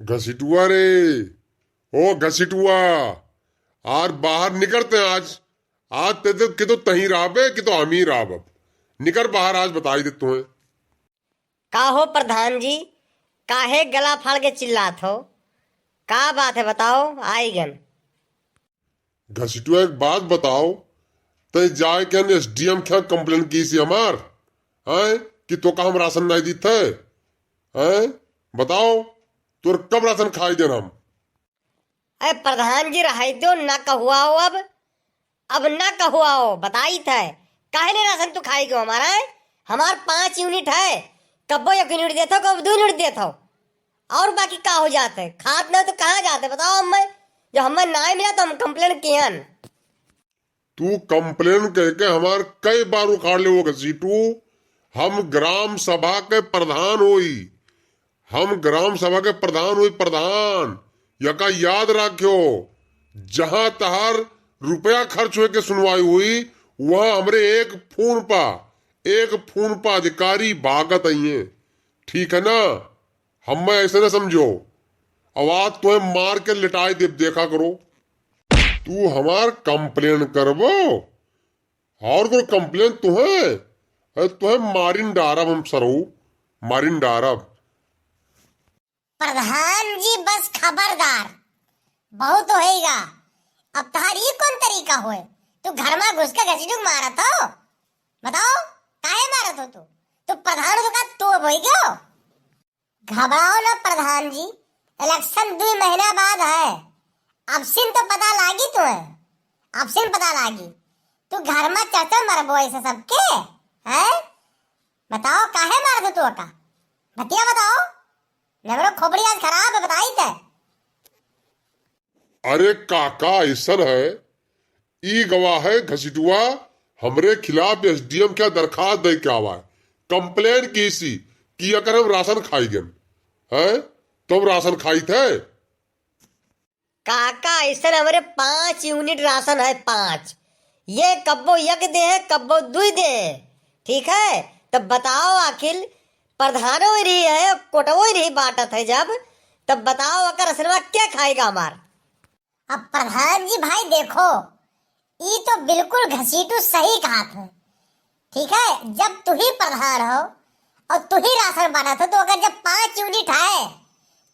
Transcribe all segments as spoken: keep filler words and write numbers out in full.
घसीटुआ रे, ओ घसीटुआ, आज बाहर निकरते हैं आज। आज ते तो, कि तो तहीं रहबे, कि तो हम ही रहब। अब निकर बाहर, आज बताई दे तुम्हें। का हो प्रधान जी, काहे गला फाड़ के चिल्लात हो? का बात है बताओ, आइगन। घसीटुआ, एक बात बताओ, ते जाए के एसडीएम के यहाँ complain कीसी हमार, हैं, कि तोका हम राशन नाहीं दीत है, हैं? बताओ, तोर कब राशन खाई देन हम? अरे प्रधान जी, रहाई दो, ना कहुआओ अब, अब ना कहुआओ, बताइत है, काहे नहीं राशन तू खाई गयो हमारा, हैं? हमार पाँच यूनिट है, कब्बो एक यूनिट देत हो, कब्बो दो यूनिट देत हो, और बाकी का हो जात है? खात ना तो कहाँ जात है बताओ हमें, जो हमें ना मिला तो हम complain किहन। तू complain कह के हमार कई बार उखाड़ लेवो घसीटू। हम ग्राम सभा के प्रधान होई, हम ग्राम सभा के प्रधान होई, प्रधान। यका याद राख्यो, जहाँ तहार रुपया खर्च होए के सुनवाई हुई, वहाँ हमरे एक फोन पा, एक फोन पा अधिकारी भागत आइए। ठीक है ना? हमें ऐसे ना समझो, अब आज तुम्हें मार के लिटाई देब, देखा करो। तू हमार complain करबो? और कोई complain तुम्हें? अरे तुम्हें मारिन डारब हम सरऊ, मारिन डारब। प्रधान जी बस खबरदार, बहुत होइगा। अब तहार ई कौन तरीका होए? तू घर मा घुस के घसीटू के मारत हो? बताओ, काहे मारत हो तू? तू प्रधान हो तो का तू अब होई गयो? घबराओ ना प्रधान जी, election दुई महीना बाद है, अबसिन तो पता लागी तुम्हें, अबसिन पता लागी। तू घर मा चर्चा मरबो ऐसे सबके, हैं? बताओ काहे मारत हो तू ओका? बतिया बताओ, हमरो खोपड़ी आज खराब है, बताई ते। अरे काका, ऐसन है, ई गवा है घसीटुआ, हमरे खिलाफ एसडीएम के दरखास्त दे के आवा है, complain कीसी कि अगर हम राशन खाई गन, हैं, तो हम राशन खाई थे। काका, ऐसन हमरे पाँच यूनिट राशन है, पाँच, ये कब्बो यक दे है, कब्बो दुई दे है, ठीक है, तब बताओ आखिर प्रधानो ही रही है, कोटवो ही रही बाटत है जब, तब बताओ अगर असलवा क्या खाएगा हमार? अब प्रधान जी भाई देखो, ई तो बिल्कुल घसीटू सही कहत है। ठीक है, जब तू ही प्रधान हो और तू ही राशन बांटत हो, तो अगर जब पाँच यूनिट है,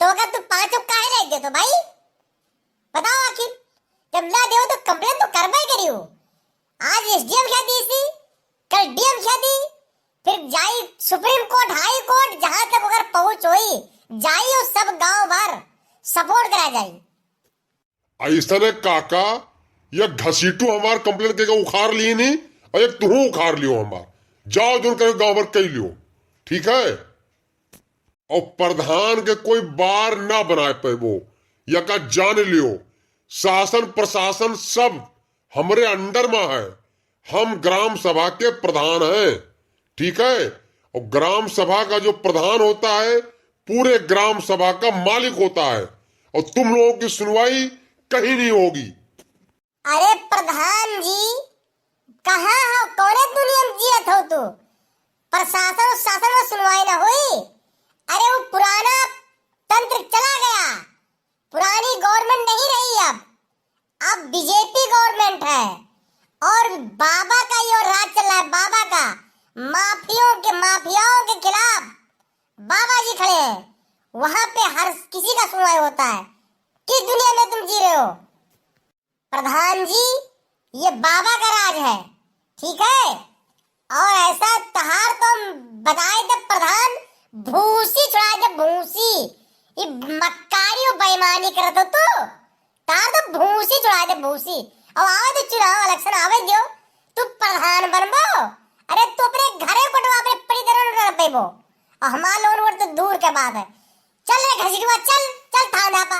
तो अगर तू पाँचों काहे नहीं देतो भाई? बताओ आखिर, जब ना देओ तो complain तो करबे करियो। आज एसडीएम क्या दी सी, कल डीएम क्या दी, फिर जाई सुप्रीम कोर्ट, हाई कोर्ट, जहां तक अगर पहुंच होई, जाई और सब गांव भर support करा जाई। ऐसन है काका, ये घसीटू हमार complain के उखाड़ ली नहीं, और एक तुहू उखाड़ लियो हमार। जाओ जोन करे गांव भर कई लियो, ठीक है? और प्रधान के कोई बार ना बनाए पैबो, यका जान लियो। शासन प्रशासन सब हमरे under मा है, हम ग्राम सभा के प्रधान हैं, ठीक है? और ग्राम सभा का जो प्रधान होता है, पूरे ग्राम सभा का मालिक होता है, और तुम लोगों की सुनवाई कहीं नहीं होगी। अरे प्रधान जी, कहाँ हो, कौने दुनिया में जियत हो तू? प्रशासन और शासन में सुनवाई ना हुई। अरे वो पुराना तंत्र चला गया, पुरानी government नहीं रही अब, अब बीजेपी government है और बाबा का यो राज चल रहा है, बाबा का। माफियों के, माफियाओं के खिलाफ बाबा जी खड़े हैं, वहां पे हर किसी का सुनवाई होता है। किस दुनिया में तुम जी रहे हो? प्रधान जी, ये बाबा का राज है, ठीक है? और ऐसा तहार तो बताए दे प्रधान, भूसी छुड़ा दे भूसी। ये मक्कारी और बेईमानी करत हो तू, तार तो भूसी छुड़ा दे भूसी। अब आवे दे चुनाव, election आवे दियो, तू प्रधान बनबो। अरे तू अपने घरे कोटवा, अपने पड़ी दरन न पेबो, और हमार लोन वोट तो दूर के बात है। चल रे घसीटुआ, चल, चल थाना पा।